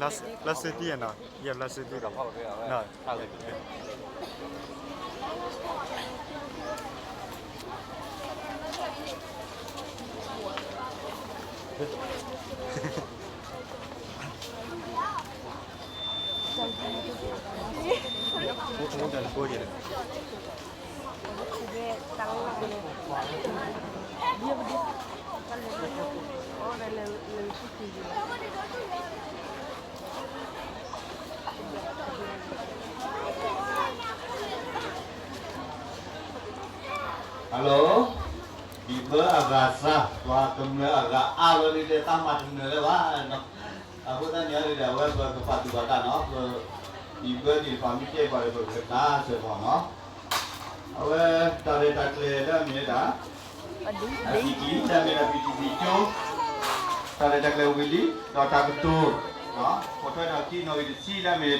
ပလၢစတံၢ်နီၤ, ယဲပလၢစတံၢ်နီၤ. Hello, ဒံၣ်ဘၢအဂၤသၢ, ပှၤကမျၢၢ်အဂၤအါလီၤဒ်လဲၣ် တၢ်မၤတနၢၤလၢၤဘၣ်. အဃိသတးန့ၣ်ဒီး အဝဲပကပာ်သူၣ်ပာ်သးနီၤ, ပဒံၣ်ဘၢသ့ၣ်တဖၣ်မ့ၢ်တဲပှၤဒီး ပကကနၣ်စၢၤမ့ၢ်နီၤ. အဝဲတၢ်ရဲၣ်တၢ်ကျဲၤလၢအမ့ၢ်ဒၣ် အဒံၣ်ကံ လၢအမ့ၢ်ဒၣ် ပံၣ်တံၣ်ကၠိ, တၢ်ရဲၣ်တၢ်ကျဲၤဝံၤလံ, ဒီးတၢ်ကတိၤ, ပိာ်ထွဲထီၣ်ခံနီၣ်ဂံၢ်တဆံလၢအမ့ၢ်